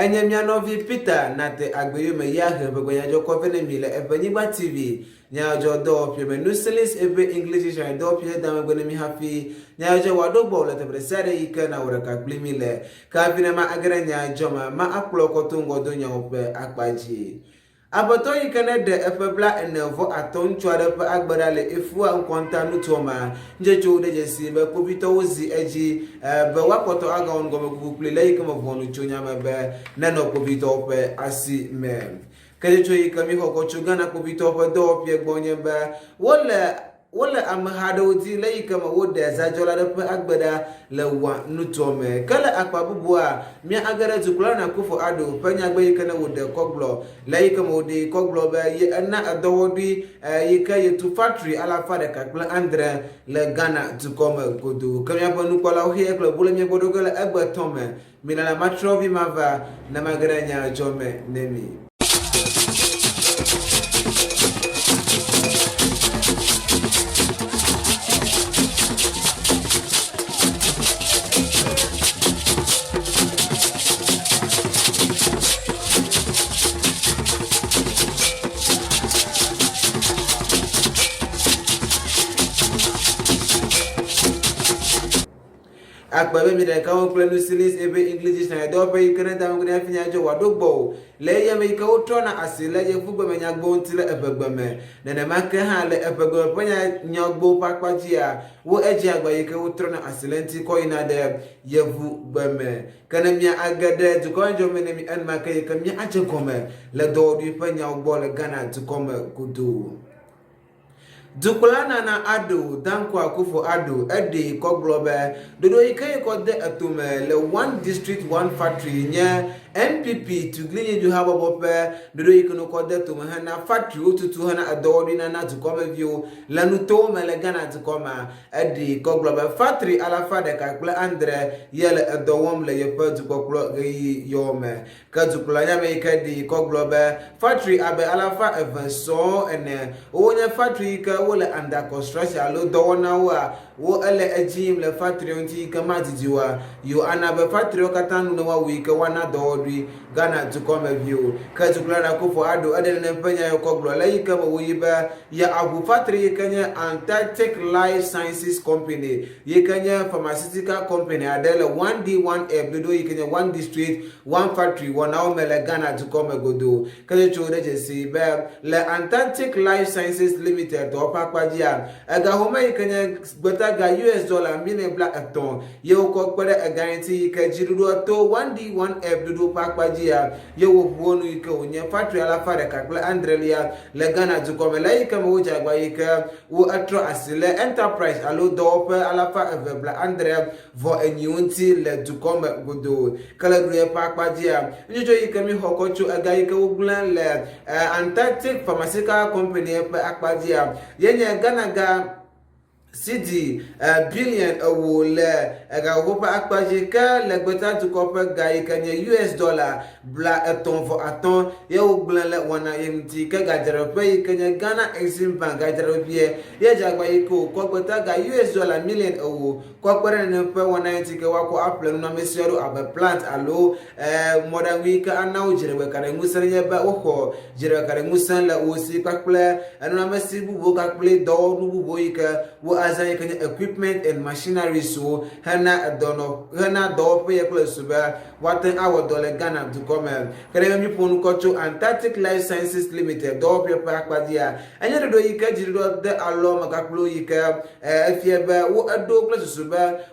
Enye mía nɔvi Peter Nate Agbeyome ya he ʋegbenyadzɔkɔ vɛ ne mi le Eʋenyigba TV nyadzɔdzɔ dɔwɔƒee me. Nusilis eƒe English Dictionary dɔwɔƒee heda megbe ne mi hafi nyadzɔdzɔ wòaɖo gbɔwò le teƒe ɖesiaɖe yi ke nàwɔ ɖeka kpli mi le. Ke hafi ne ma age ɖe nyadzɔ me, ma akplɔ kɔ to ŋgɔdonyawo ƒe akpa dzi. Aƒetɔ yi ke neɖe eƒe bla ene vɔ atɔ ŋutsu aɖe ƒe agbe ɖa le Efua ŋkɔnta nutoa mea, nutsotsowo ɖe dzesi be kpovitɔwo zi edzi be woakpɔtɔ agawɔ nugɔmekuku kpli le eyi ke me ʋɔnu tso nya me be nenɔ kpovitɔwo ƒe asi me. Ke tsotso yi ke míxɔ kɔ tso Ghana kpovitɔwo ƒe dɔwɔƒea gbɔ nye be wole Wole ameha aɖewo di le eyi ke me woɖe zãdzɔla aɖe ƒe agbe ɖa le Wa nutoa me. Ke le akpa bubua, mía age ɖe Dukplɔla Nana Akufo Addo ƒe nyagbe yi ke ne wòɖe kɔ gblɔ le eyi ke me wòɖee kɔ gblɔ be ye ena edɔwɔɖui yi ke yetu factory alafa ɖeka kple adre le Ghana dukɔ me godoo. Ke míaƒe nukpɔlawo xexe kple ʋu le mía gbɔ ɖo ge le egbe tɔ̃ me. Mina la matrɔ vi mava ne mage ɖe nya dzɔ me ne mi. Akpe be mi ɖeka wo kple nusilis ebe English dictionary dɔwɔƒe yi ke ne da megbe hafi nya dzɔ wòaɖo gbɔ o. Le eya me yi ke wotrɔna asi le yevugbe me nyagbewo ŋuti le eʋegbe me. Nenema ke hã le eʋegbe me ƒe nya nyagbewo ƒe akpa dzia, wo edzea agba yi ke wotrɔna asi le eŋuti kɔ yina ɖe yevugbe me. Ke ne mia age ɖe dukɔ me dzɔ me ne mi enumake yi ke mia adze gɔme le dɔwɔɖui ƒe nyawo gbɔ le Ghana dukɔ me godoo. Dukplɔla Nana Addo Dankwa Akufo Addo eɖee kɔ gblɔ be ɖoɖo yi ke yekɔ de etome le One District One Factory nye NPP Tuglinyiduhabɔbɔ ƒe ɖoɖo yi ke wokɔ de tome hena factorywo tutu hena edɔwɔɖui nana dukɔmeviwo le nutowo me le Ghana dukɔ mea. Eɖee kɔ gblɔ be factory alafa ɖeka kple andre ye le edɔ wɔm le yeƒe dukpɔkplɔ ɣeyiɣi yawo me. Ke dukplɔla nye ame yi ke ɖi kɔ gblɔ be, Factory abe alafa eve sɔŋ ene. Wonye factory yi ke wole under construction alo dɔwɔnawoa, wo ele edzi yim le factorywo ŋuti yi ke madidi oa, yewo ana be factorywo katã nu ne woawu yi ke woana dɔwɔɖui Ghana dukɔmeviwo. Ke dukplɔla Akufo Addo eɖe nenem ƒe nya yi wokɔ gblɔ le eyi ke me woyi be yeaʋu factory yi ke nye Antarctic Life Sciences Company yi ke nye pharmaceutical company aɖe le 1D1F ɖoɖo yi ke nye One District One Factory wɔnawo me le Ghana dukɔ me godoo. Ke tsotsowo ɖe dzesi be le Antarctic Life Sciences Limited dɔwɔƒe akpa dzia, ega home yi ke nye gbetaga US dɔla miliɔn bla etɔ̃ ye wokɔ kpe ɖe ega ŋuti yi ke dziɖuɖua to 1D1F ɖoɖo ƒe akpa dzia ye woʋu wo nu yi ke wònye factory alafa ɖeka kple adrelia le Ghana dukɔ me le eyi ke me wodze agba yi ke wo etrɔ asi le enterprise alo dɔwɔƒe alafa eve bla adre vɔ enyi ŋuti le dukɔ me godoo. Ke le ɖuɖuɖe ƒe akpa dzia, nutsotso yi ke míxɔ kɔ tso ega yi ke wogblẽ le Antarctic Pharmaceutical Company ƒe akpa dzia, ye nye Ghana ga cedi biliɔn ewo le egaxoxo ƒe akpa dzi. Ke le gbeta dukɔ ƒe ga yi ke nye US dɔla bla etɔ̃ vɔ atɔ̃ ye wogblẽ le wɔna ye ŋuti. Ke gadzraɖoƒe yi ke nye Ghana Exim Bank gadzraɖoƒeɛ ye dze agba yi ke wòkɔ gbeta ga US dɔla miliɔn ewo Kɔ kpe ɖe nenem ƒe wɔna ŋuti ke woakɔ aƒle nunɔamesi aɖewo abe plant alo mɔɖaŋu yi ke ana wo dziɖegbekaɖiŋusẽ nenye be woxɔ dziɖegbekaɖiŋusẽ le wo si kpakple nunɔamesi bubuwo kpakple dɔwɔnu bubuwo yi ke woazã yi ke nye equipment and machineries wo hena dɔnɔ hena dɔwɔƒe ye kple susu be woate ŋu awɔ dɔ le Ghana dukɔ me. Ke ne míƒo nu kɔ tso Antarctic Life Sciences Limited dɔwɔƒea ƒe akpa dzia, enye ɖoɖo yi ke dziɖuɖua de alɔ ame kakplo yi ke Efia be wo eɖo kple susu be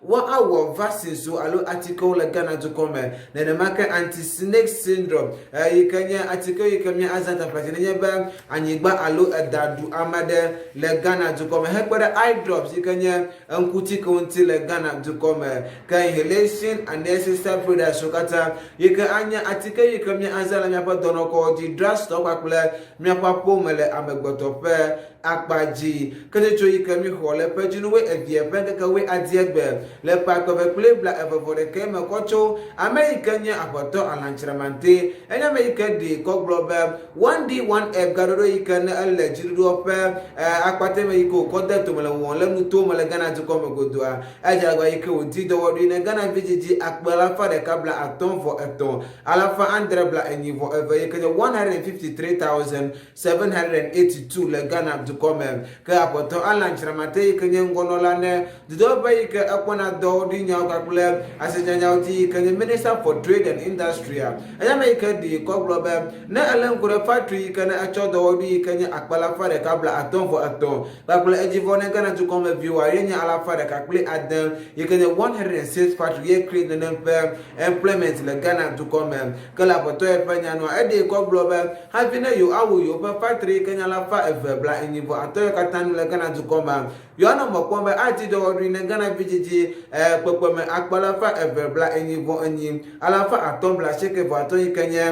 woawɔ vaccines alo atikewo le Ghana dukɔ me. Nenema ke anti-snake syndrome yi ke nye atike yi ke míazã taflatse nenye be anyigba alo eda ɖu ame aɖe le Ghana dukɔ me hekpe ɖe eye drops yi ke nye ŋkutikewo ŋuti le Ghana dukɔ me. Ke inhalation anesthesia products wo katã yi ke anye atike yi ke míazã le míaƒe dɔnɔkɔdzi, drugstore kpakple míaƒe aƒewo me le amegbetɔ ƒe. akpa dzi. Ketsotso yi ke míxɔ le ƒe dzinu wuievie ƒe ŋkeke wuiadie gbe le ƒe akpe eve kple bla eve vɔ ɖekɛ me kɔ tso ame yi ke nye Aƒetɔ Alan Kyeremantey. Enye ame yi ke ɖee kɔ gblɔ be 1D1F gaɖoɖo yi ke ne ele dziɖuɖuɔ ƒe akpatɛ me yi ke wòkɔ de tome le wɔwɔm le nutowo me le Ghana dukɔ me godoa, edze agbagba yi ke wòdi dɔwɔɖui ne Ghana vidzidzi akpe alafa ɖeka bla atɔ̃ vɔ etɔ̃ alafa adre bla enyi vɔ eve yi ke nye 153,782 le Ghana dukɔ me. Ke Aƒetɔ Alan Kyeremate yi ke nye ŋgɔnɔla ne dudɔƒe yi ke ekpɔna dɔwɔɖuinyawo kpakple asitsanyawo dzi yi ke nye Minister for Trade and Industry-a, enye ame yi ke ɖee kɔ gblɔ be ne elé ŋku ɖe factory yi ke ne etsɔ dɔwɔɖui yi ke nye akpe alafa ɖeka bla atɔ̃ vɔ etɔ̃ kpakple edzivɔ ne Ghana dukɔmeviwoa ye nye alafa ɖeka kple ade yi ke nye 106 factory ye create nenem ƒe employment le Ghana dukɔ me. Ke le aƒetɔ ye ƒe nya nua, eɖee kɔ gblɔ be hafi ne yewo awu yewoƒe factory yi ke nye alafa eve bla enyi vɔ atɔ̃ ye katã nu le Ghana dukɔ mea, Yewoanɔ mɔ kpɔm be adi dɔwɔɖui ne Ghana vidzidzi e kpekpeme akpe alafa eve bla enyi vɔ enyi, alafa atɔ̃ bla asieke vɔ atɔ̃ yi ke nye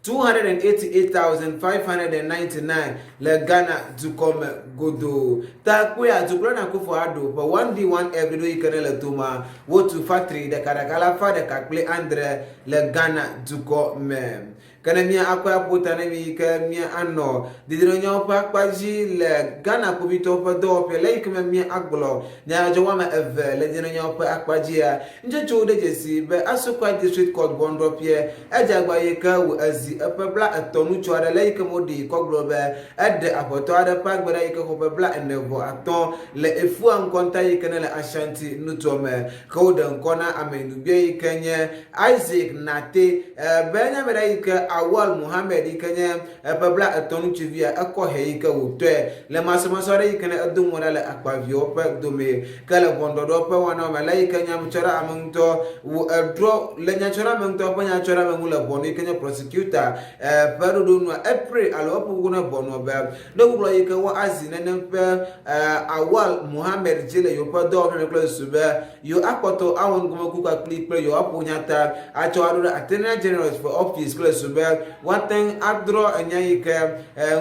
288,599 le Ghana dukɔ me godoo. Ta kpɔea, Dukplɔla Akufo Addo ƒe 1D1F ɖoɖo yi ke ne le toma, wotu factory ɖekaɖeka alafa ɖeka kple andre le Ghana dukɔ me. Ke ne mía akɔe aƒo ta ne mi yi ke mía anɔ dedienɔnyawo ƒe akpa dzi le Ghana kpovitɔwo ƒe dɔwɔƒe le yi ke me mía agblɔ nyadzɔdzɔ woame eve le dedienɔnyawo ƒe akpa dzia, ŋutsotsowo ɖe dzesi be Asokwa District Court ʋɔnudrɔ̃ƒeɛ edze agba yi ke wò ezi eƒe bla etɔ̃ ŋutsu aɖe le yi ke me woɖee kɔ gblɔ be eɖe aƒetɔ aɖe ƒe agbe ɖa yi ke xɔ ƒe bla ene vɔ atɔ̃ le Efua ŋkɔnta yi ke ne le Ashanti nutoa me. Ke woɖe ŋkɔ na ame nubia yi ke nye Isaac Nate be enye ame ɖe yi ke Awal Mohammed yi ke nye eƒe bla etɔ̃ ŋutsuvia ekɔ hɛ yi ke wòtɔe le masɔmasɔ aɖe yi ke ne edo ŋɔ ɖa le akpaviwo ƒe dome. Ke le ʋɔnudɔdrɔ̃ ƒe wɔnawo me le yi ke nyatsɔɖeame ŋutɔ wò edrɔ̃ le nyatsɔɖeame ŋutɔ ƒe nyatsɔɖeame ŋu le ʋɔnu yi ke nye prosecutor ƒe ɖoɖo nua epre alo eƒo kuku ne ʋɔnua be Ne wogblɔ yi ke woazi nenem ƒe Awal Mohammed dzi le yewoƒe dɔwɔƒe me kple susu be yewoakpɔtɔ awɔ nugɔmekuku kpakpli kple yewoaƒo nya ta atsɔ aɖo ɖe Attorney General ƒe ɔfis kple susu be woate ŋu adrɔ̃ enya yi ke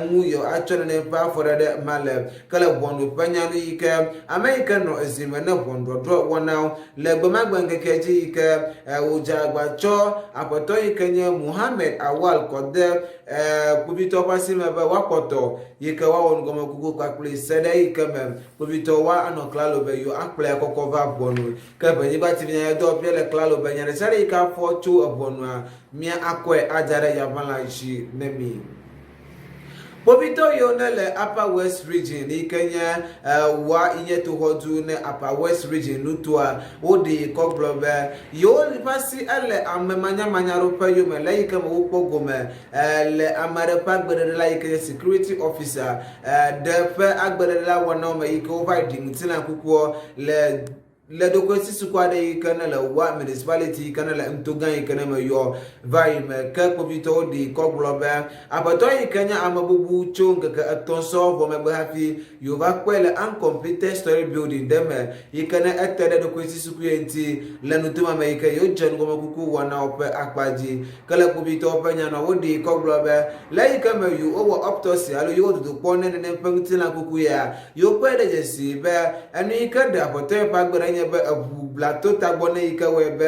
ŋu yewoatsɔ nenem ƒe afɔɖeɖe ma le. Ke le ʋɔnu ƒe nya nu yi ke ame yi ke nɔ ezi me ne ʋɔnudɔdrɔ̃ wɔnawo le gbemagbe ŋkekea dzi yi ke wòdze agba tsɔ aƒetɔ yi ke nye Mohammed Awal kɔ de Kpovitɔ ƒe asi me be woakpɔtɔ yi ke woawɔ nugɔmekuku kpakple se ɖe yi ke me kpovitɔ woa anɔ klalo be yewo akplɔe akɔkɔ va ʋɔnu. Ke Ʋenyigba TV nyanyadɔwɔƒea le klalo be nya ɖesiaɖe yi ke afɔ tso eʋɔnua, mía akɔe ada ɖe yaʋalã dzi ne mi. Kpovitɔ yiwo ne le Upper West Region yi ke nye wa yi nye toxɔdu ne Upper West Region nutoa, woɖee kɔ gblɔ be Yewo ƒe asi ele ame manyamanya aɖewo ƒe yome le eyi ke me wokpɔ gome le ame aɖe ƒe agbeɖeɖe la yi ke nye security officer ɖe ƒe agbeɖeɖe la wɔnawo me yi ke wova yi ɖi ŋutilã kukuɔ le le ɖokuisi suku aɖe yi ke ne le Wa municipality yi ke ne le ŋutogã yi ke ne me yɔ va yi me ke kpovitɔwo ɖi kɔ gblɔ be aƒetɔ yi ke nye ame bubu tso ŋkeke etɔ̃ sɔ vɔ megbe hafi Yewo va kpɔe le uncompleted story building ɖe me yi ke ne ete ɖe ɖokuisi sukue ŋuti le nutome me yi ke yewo dze nugɔmekuku wɔnawo ƒe akpa dzi. Ke le kpovitɔwo ƒe nya nua, woɖee kɔ gblɔ be le eyi ke me yewo wɔ autopsy alo yewo dodokpɔ ne nenem ƒe ŋutilã kuku ya, yewo kpɔe ɖe dzesi be enu yi ke ɖe aƒetɔ ye ƒe agbe ɖa nye be eʋu bla to tagbɔ ne yi ke wɔe be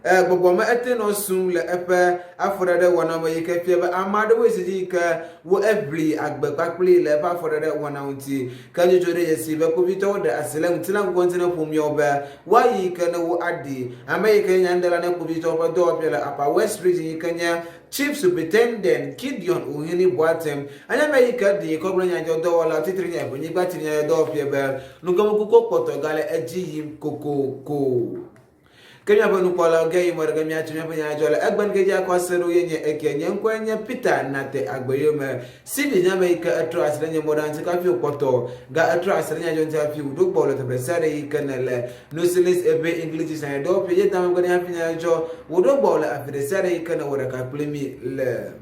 E, gbɔgbɔ me ete nɔ sum le eƒe afɔɖeɖe wɔna me yi ke fia be ame aɖewoe si dzi yi ke wo eʋli agbe kpakpli le eƒe afɔɖeɖe wɔna ŋuti. Ke dzodzo ɖe dzesi be kpovitɔwo ɖe asi le ŋutilã gbugbɔ ŋuti ne ƒomeawo be woayi yi ke ne wo aɖi ame yi ke nye nyanuɖela ne kpovitɔwo ƒe dɔwɔƒea le Upper West Region yi ke nye Chief Superintendent Gideon Ohene Boateng enye ame yi ke ɖi kɔgblẽ nyadzɔdɔwɔla titri nye Eʋenyigba TV nyadzɔdɔwɔƒea be nugɔmekukuwo kpɔtɔ gale edzi yim kokoko. Ke míaƒe nukpɔlawo ge yi mɔ ɖeke míatso míaƒe nya dzɔ le egbe ŋkeji akɔ ase ɖo ye nye eke. Nye ŋkɔe nye Peter Nate Agbeyome. CV nye ame yi ke etrɔ asi ɖe nye mɔɖa ŋuti kafi wòkpɔtɔ ga etrɔ asi ɖe nya dzɔ ŋuti hafi wòɖo gbɔwò le teƒe sia ɖe yi ke nèle. Nusilis ebe English Dictionary dɔwɔƒee ye da megbe ɖe hafi nya dzɔ wòɖo gbɔwò le afi ɖe sia ɖe yi ke nèwɔ ɖeka kpli mí le.